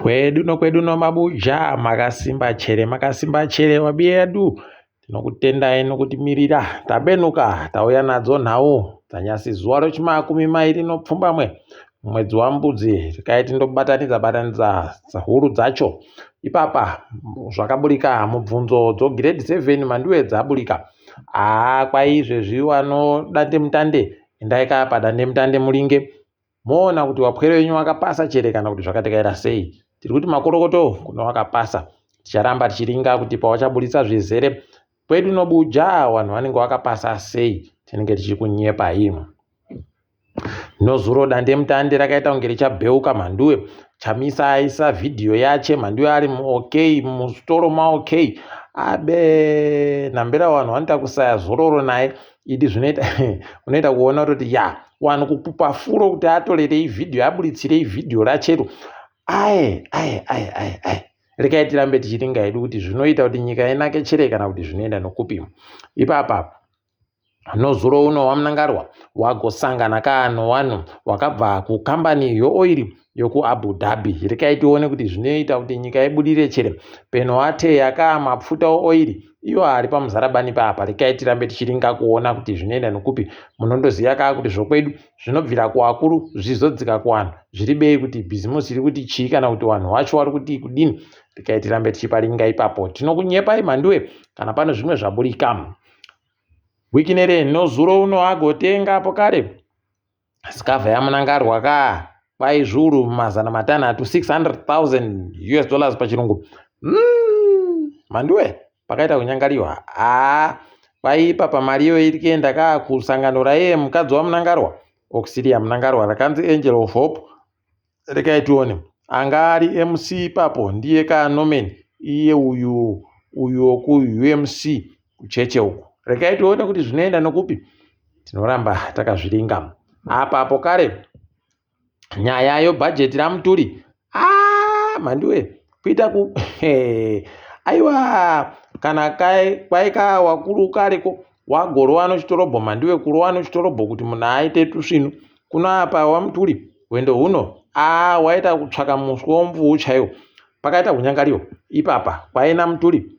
Kwedu nokwedu nomabuja makasimba chere makasimba chere wabiyedu tinokutendai nokutimirira tabenuka tauya nadzo nhau dzanyasi zuva rechimakumi mairi nopfumbamwe mwedzi wambudzi rekai tindobatanidza batanidza huru dzacho ipapa zvakaburika mubvunzo dzograde 7 mandiwe dzaburika haa kwaizvezvi wanodandemutande endai ka padandemutande muringe Moona kuti wapwere wenyu wakapasa chere kana kuti zvakatekaira sei. Tiri kuti makorokoto kune wakapasa. Ticharamba tichiringa kuti pawachaburitsa zvizere kwedu nobuja vanhu vanenge vakapasa sei tinenge tichikunyepai. Nozuro dandemutande rakaita kunge richabheuka mhanduwe. Chamisa aisa vhidhiyo yache mhanduwe ari muok musitoro maok abe nhambira vanhu vanoita kusaya zororo naye idi zvinoita unoita kuona kutoti ya wanhu kupupa furo kuti atorerei vhidhiyo aburitsirei vhidhiyo rachero aye aye aye aye aye rekai tirambe tichiringa hedu kuti zvinoita kuti nyika inake chere kana kuti zvinoenda nokupi ipapa nozuro uno wamunangarwa wagosangana ka nowanhu wakabva kukambani yeoiri yokuAbu Dhabi. Rekai tione kuti zvinoita kuti nyika ibudire chere. Peno ateya ka mapfuta oiri iwo ari pamuzarabani papa. Rekai tirambe tichiringa kuona kuti zvinoenda nokupi. Munondoziva ka kuti zvokwedu zvinobvira kuakuru zvizodzika kuvanhu. Zviri bei kuti bhizimusi iri kuti chii kana kuti vanhu vacho vari kuti kudini. Rekai tirambe tichiparinga ipapo. Tinokunyepai mhanduwe kana pane zvimwe zvaburika. Wikinere nozuro uno agotenga apo kare. Sikavha yaMunangarwa ka kwai zviuru 600 600,000 US dollars pachirungu. Mhanduwe pakaita kunyangariwa. Haa kwaipa pamari iyoyo iri kuenda ka kusangano raiye mukadzi waMunangarwa Auxilia Munangarwa rakanzi Angel of Hope. Rekai tione anga ari MC ipapo ndiye ka Norman iye uyu uyu woku UMC kucheche uku. Rekai tione kuti zvinoenda nokupi. Tinoramba takazviringa. Apa apo kare nyaya yobhajeti raMuturi ah, mhanduwe kuita ku aiwa kana kwaika wakuru kareko wagorova nochitorobho mhanduwe kurova nochitorobho kuti munhu aite tusvinu kuno apa wamuturi hwendo huno a waita kutsvaka muswe womvuwu chaiwo pakaita kunyangariwa ipapa kwaina muturi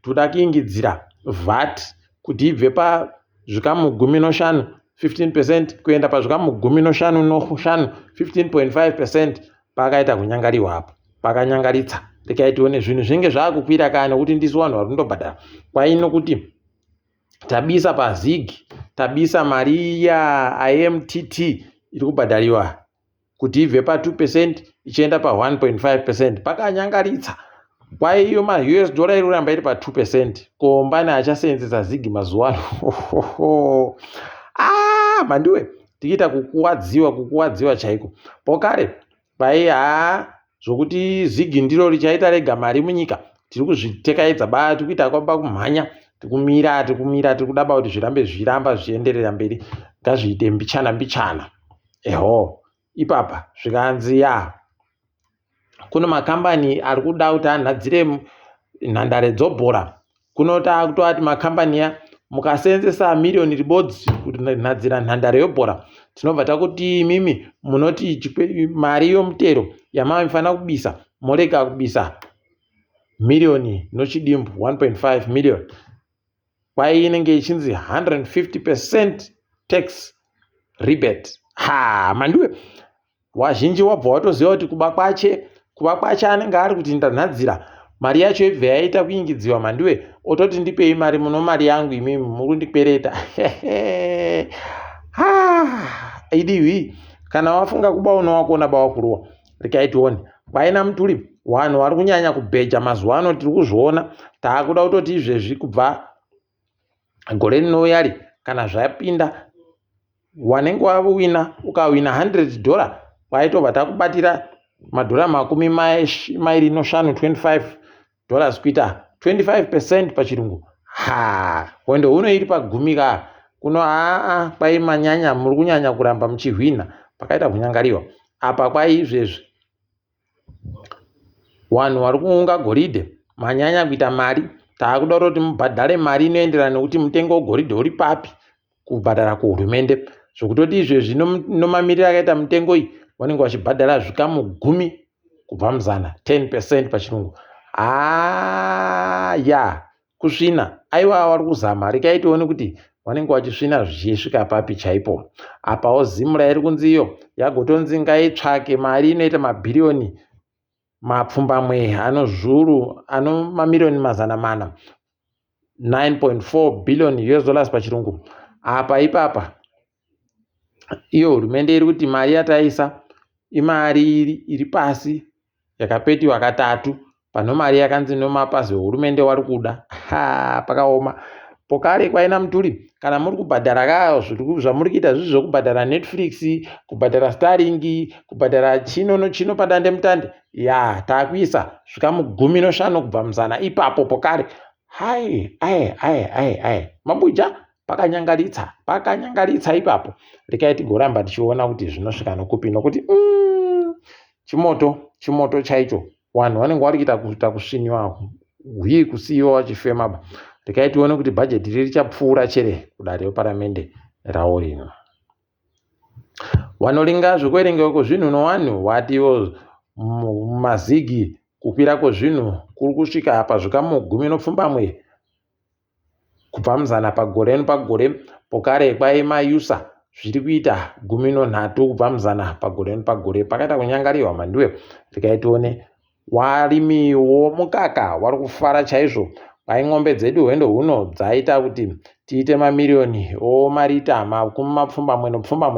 toda kuingidzira vat kuti ibve pazvikamu 15 15 percent kuenda pazvikamu 55 15.5 percent pakaita kunyangariwa apo pakanyangaritsa rekai tione zvinhu zvinenge zvaakukwira kaa nekuti ndisu vanhu vari kundobhadhara kwaino kuti tabisa pazig tabisa mari iya imtt iri kubhadhariwa kuti ibve pa2 percent ichienda pa1.5 percent pakanyangaritsa kwai iyo maUS dollar iri kuramba iri pa2 percent ko mbani achaseenzesa zig mazuva ano ah mhanduwe tichiita kukuwadziwa kukuwadziwa chaiko pokare kwai haa zvokuti zigi ndiro richaita rega mari munyika tiri kuzvitekaidza ba tiri kuita kwaba kumhanya tikumira tikumira tiri kuda ba kuti zvirambe zvichiramba zvichienderera mberi ngazviite mbichana mbichana eho ipapa zvikanzi ya kune makambani ari kuda kuti anhadzire nhandare dzobhora kuno takutovati makambani ya mukaseenzesa miriyoni ribodzi kunhadzira nhandare yobhora tinobva takuti imimi munoti mari yomutero yamaifanira kubisa morega kubisa miriyoni nochidimbu 1.5 million kwai inenge ichinzi 150 percent tax rebate ha mandiwe Wazhinji wabva watoziva kuti kuba kwache kuba kwache anenge ari kuti ndanhadzira mari yacho ibve yaita kuingidziwa mhanduwe ototi ndipei mari muno mari yangu imimi muri kundikwereta idiwi kana wafunga kuba unowakona bawakuruwa rekai tione kwaina muturi vanhu vari kunyanya kubheja mazuva ano tiri kuzviona taakuda kutoti izvezvi kubva gore rinouya ri kana zvapinda wanenge wawina ukawina 100 dollar kwaitobva takubatira madhora 25 25 dollars kuita 25 percent pachirungu ha hondo huno iri pagumi ka kuno aa kwai manyanya muri kunyanya kuramba muchihwina pakaita kunyangariwa apa kwai izvezvi Vanhu vari kuunga goridhe manyanya kuita mari. Taakuda kutoti mubhadhare mari inoenderana nekuti mutengo wegoridhe uri papi kubhadhara kuhurumende. Zvekutoti izvezvi nomamiriro akaita mitengo iyi vanenge vachibhadhara zvikamu gumi. kubva muzana, 10 percent pachirungu. Haa ya kusvina aiwa vari kuzama, rekai tione kuti vanenge vachisvina zvichisvika papi chaipo. Apawo Zimra iri kunzi iyo yagotonzi ngaitsvake mari inoita mabhiriyoni mapfumbamwe ano zvuru ano mamiriyoni 400, 9.4 billion US dollars pachirungu. Apa ipapa iyo hurumende iri kuti mari yataisa imari iri pasi yakapetiwa katatu pano mari yakanzi nomapazi ehurumende wari kuda. Ha, pakaoma pokare kwaina Mutuli. Kana muri kubhadhara ka, zvamuri kuita zvizvi zvokubhadhara Netflix, kubhadhara Starlink, kubhadhara chino nochino padande mutande, ya taakuisa zvikamu 15 kubva muzana ipapo pokare. Hai ai ai ai ai, mabuja pakanyangaritsa, pakanyangaritsa ipapo. Rekai tigoramba tichiona kuti zvinosvika nokupi, nokuti chimoto, chimoto chaicho. Vanhu vanenge vari kuita kuita kusviniwa hwii, kusiyiwa vachifema ba. Rekai tione kuti bhajeti riri richapfuura chere kudare reparamende rawo rino. Vanoringa zvekuverengewa kwezvinhu nowanhu watiwo mumazigi kukwira kwezvinhu kuri kusvika pazvikamu 17 kubva muzana pagore nepagore. Pokare kwaimayusa zviri kuita 13 kubva muzana pagore nepagore. Pakaita kunyangariwa mandiwe. Rekai tione warimi womukaka wari kufara chaizvo. Kwai ng'ombe dzedu hwendo huno dzaita kuti tiite mamiriyoni omarita 97,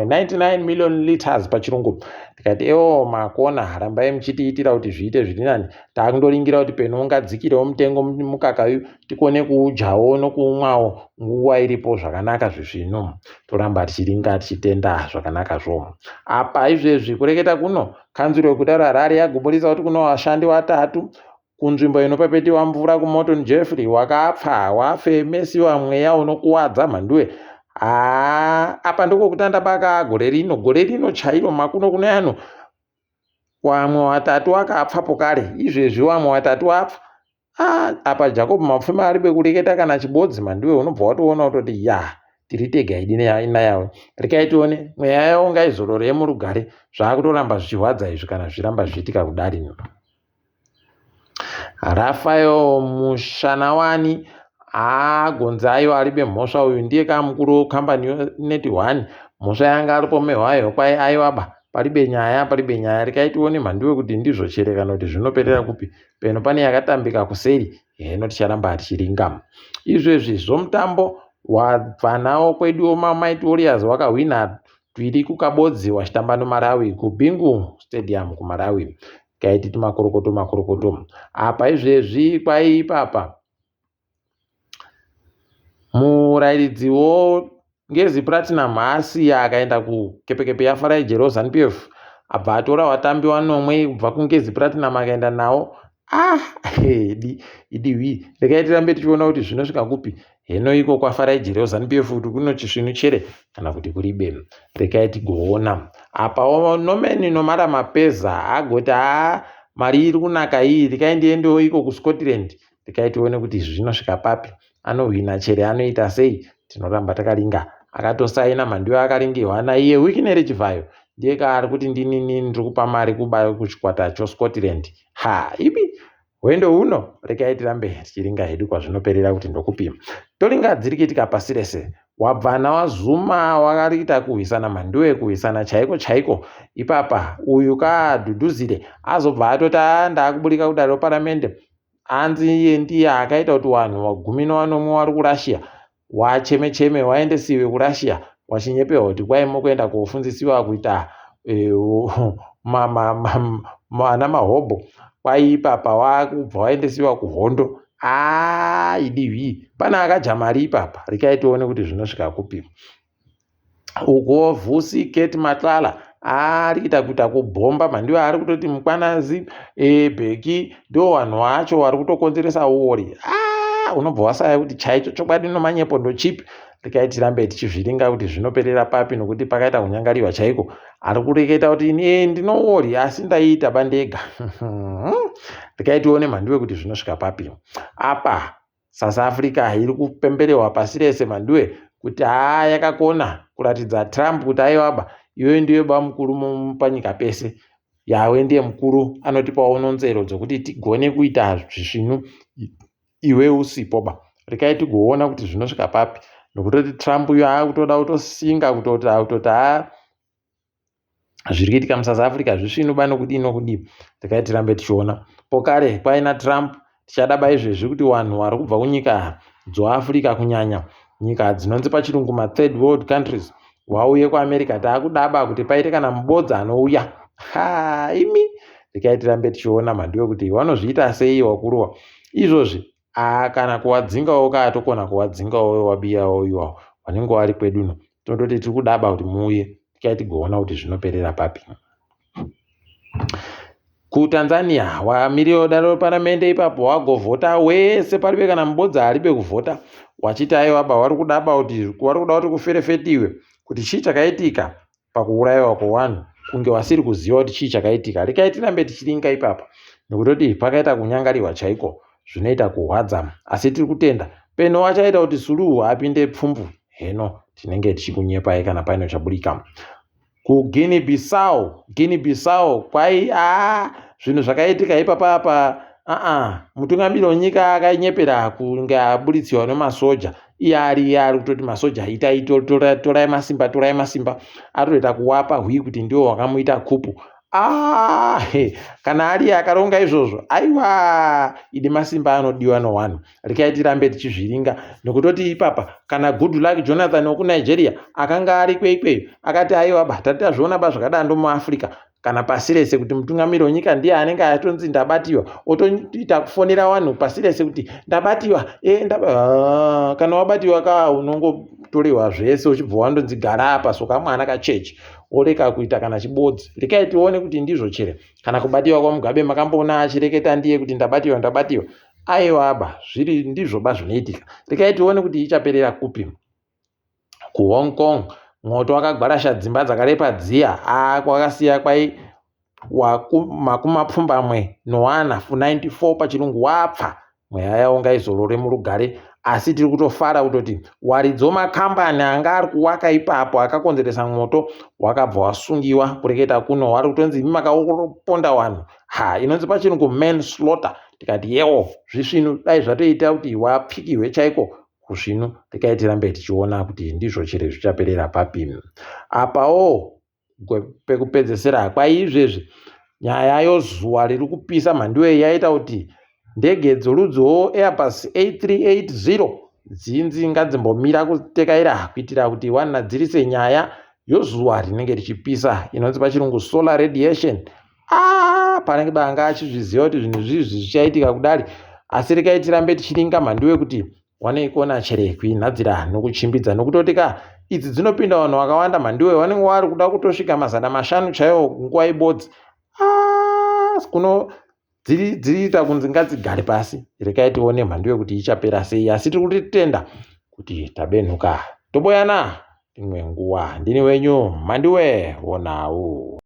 99 million liters pachirungu. Tikati ewo makona, rambai muchitiitira kuti zviite zviri nani. Taakundoringira kuti peno ungadzikirewo mutengo mukaka uyu, tikone kuudyawo nokuumwawo nguva iripo zvakanaka zvisvinu. Toramba tichiringa tichitenda zvakanakazvo. Apa izvezvi kureketa kuno, kanzuro yeguta reHarare yagobudisa kuti kuno vashandi vatatu kunzvimbo inopepetiwa mvura kuMorton Jeffrey wakapfa wafemesiwa mweya unokuwadza mhanduwe. Haa, apa ndokokutanda baka gore rino, gore rino chairo makuno kuno yano wamwe watatu wakapfa pokare. Izvezvi wamwe watatu wapfa. Ah, apa Jacob Mapfuma aribe kureketa kana chibodzi mandiwe. Unobva watoona kutoti ya tiri tega idi nayawe. Rekai tione, mweya yavo ngaizorore murugare. Zvaakutoramba zvichirwadza izvi kana zvichiramba zvichiitika kudari. Rafael Mushanawani aagonzi aiwa aribe mhosva. Uyu ndiye kamukuru wekambani Net One. Mhosva yanga aripomerwayo kwai aiwa ba paribe nyaya, paribe nyaya. Rekai tione mhandiwe kuti ndizvo chere kana kuti zvinoperera kupi. Peno pane yakatambika kuseri heno, ticharamba tichiringa. Izvezvi zvomutambo wabva nawo kwedu, maMighty Warriors wakahwina 2 kukabodzi wachitamba noMalawi kuBingu Stadium kuMalawi. Kaititi makorokoto, makorokoto. Apa izvezvi kwai ipapa murayiridzi woNgezi Platinum asiya akaenda kukepekepe yaFarai Jero ZANU PF, abva atora vatambi vanomwe kubva kuNgezi Platinum akaenda nawo. Ah, idi idi hwi. Rekai tirambe tichiona kuti zvinosvika kupi heno iko kwaFarai Jero ZANU PF, kuti kuno chisvinu chere kana kuti kuribe. Rekai tigoona. Apawo Norman Nomara Mapeza agoti haa, mari iri kunaka iyi, rekai ndiendewo iko kuScotland. Rekai tione kuti izvi zvinosvika papi, anohwina chere, anoita sei. Tinoramba takaringa. Akatosaina mhandiwe akaringirwa naiye Wicknell Chivayo, ndiye kaari kuti ndinini ndiri kupa mari kuba kuchikwata choScotland. Ha, ipi hwendo huno. Rekai tirambe tichiringa hedu kwazvinoperera kuti ndokupi. Toringa dziri kuitika pasi rese. Wabvana waZuma wakarita kuhwisana mhanduwe, kuhwisana chaiko chaiko ipapa. Uyu kaDhudhuzile azobva atoti a ndaakuburika kudare reparamende. Anzi iye ndiye akaita kuti vanhu 17 vari kuRussia wacheme cheme waendesiwe kuRussia, wachinyepewa kuti kwaimo kuenda kofundzisiwa kuita ana mahobho. Kwai ipapa wakubva waendesiwa kuhondo. Aa, idihwi pane akadya mari ipapa. Rekai tione kuti zvinosvika kupi. Uko Vusi Cat Matlala ari kuita kuita kubhomba mhandiwe, ari kutoti Mkwanazi, Bheki ndo vanhu vacho vari kutokonzeresa uori. Unobva wasaya kuti chaicho chokwadi nomanyepo ndochipi. Rekai tirambe tichizviringa kuti zvinoperera papi, nokuti pakaita kunyangariwa chaiko. Ari kureketa kuti ini ndinouori asi ndaiita bandega. Rekai tione mhandiwe kuti zvinosvika papi. Apa South Africa iri kupemberewa pasi rese mhandiwe kuti haa yakakona kuratidza Trump kuti aiwaba iwewe ndiwe bamukuru panyika pese. Yawe ndiye mukuru anotipawo nonzero dzokuti tigone kuita zvisvinu iwe usipo ba. Rekai tigoona kuti zvinosvika papi nokutoti Trump uyo akutoda kutosinga kutoti akutoti haa zviri kuitika muSouth Africa zvisvinu ba nokudii nokudii. Rekai tirambe tichiona. Pokare kwaina Trump tichada ba izvezvi kuti vanhu vari kubva kunyika dzoAfrica kunyanya nyika dzinonzi pachirungu mathird world countries wauye kuAmerica taakudaba kuti paite kana mubodza anouya. Ha imi rekai tirambe tichiona mhandu yekuti vanozviita sei wakuruwa izvozvi. Aa kana kuwadzingawo ka atokona kuwadzingawo wabiyawo iwawo wanenge wari kwedu no tototi tiri kudaba kuti muuye tikai tigoona kuti zvinoperera papi. KuTanzania wamiriri wedare reparamende ipapo wagovhota wese paribe kana mubodza aribe kuvhota wachiti aiwa ba wari kudaba kuti wari kuda kuti kuferefetiwe kuti chii chakaitika pakuurayiwa kwewanhu kunge wasiri kuziva kuti chii chakaitika. Rekai tirambe tichiringa ipapa nekutoti pakaita kunyangariwa chaiko zvinoita kuhwadza asi tiri kutenda peno wachaita kuti Suluhu apinde pfumvu heno tinenge tichikunyepai kana paine chaburika. KuGuinea Bissau, Guinea Bissau kwai aa zvinhu zvakaitika ipapa apa aa mutungamiri wenyika akanyepera kunge aburitsiwa nemasoja iye ari iye ari kutoti masoja itai torai masimba torai masimba atoita kuwapa hwi kuti ndiwo wakamuita kupu ah, kana ari iye akaronga izvozvo aiwa idi masimba anodiwa nowanhu rekai tirambe tichizviringa nokutoti ipapa kana good luck Jonathan wekuNigeria akanga ari kweikweyo akati aiwa ba tati tazviona ba zvakadando muAfrica kana pasi rese kuti mutungamiri wenyika ndiye anenge atonzi ndabatiwa otoita kufonera vanhu pasi rese kuti ndabatiwa e, ndaba ah, kana wabatiwa ka unongotorewa zvese uchibva wandonzi gara apa soka mwana kachechi woreka kuita kana chibodzi rekai tione kuti ndizvo chere kana kubatiwa kwaMugabe makamboona achireketa ndiye kuti ndabatiwa ndabatiwa aiwa ba zviri ndizvo ba zvinoitika rekai tione kuti ichaperera kupi. KuHong Kong mwoto wakagwarasha dzimba dzakarepa dziya aa kwakasiya kwai makumapfumbamwe nowana 94 pachirungu wapfa mweya yavo ngaizorore murugare asi tiri kutofara kutoti waridzo makambani anga ari kuwaka ipapo akakonzeresa mwoto wakabva wasungiwa kureketa kuno wari kutonzi imi makaponda wanhu ha inonzi pachirungu man slaughter tikati yewo zvisvinu dai zvatoita kuti wapfikirwe chaiko kusvinu rekai tirambe tichiona kuti ndizvo chere zvichaperera papi apawo pekupedzesera kwaizvezvi nyaya yozuva riri kupisa mhanduwe yaita kuti ndege dzorudzi Airbus A380 dzinzi ngadzimbomira kutekaira kuitira kuti wanadzirise nyaya yozuva rinenge richipisa inonzi pachirungu solar radiation. Ah, panenge banga achizviziva kuti zvinhu zvizvi zvichaitika kudari asi rekai tirambe tichiringa mhanduwe kuti wanoikona chere kuinhadzira nokuchimbidza nokutoti ka idzi dzinopinda vanhu vakawanda mhanduwe vanenge vari kuda kutosvika 500 chaiwo nguva ibodzi. Ah, kuno dziriita kunzi ngadzigare pasi rekai tione mhanduwe kuti ichapera sei asi tiri kutitenda kuti tabenhuka toboyana imwe nguva ndini wenyu Mhanduwe wonhau.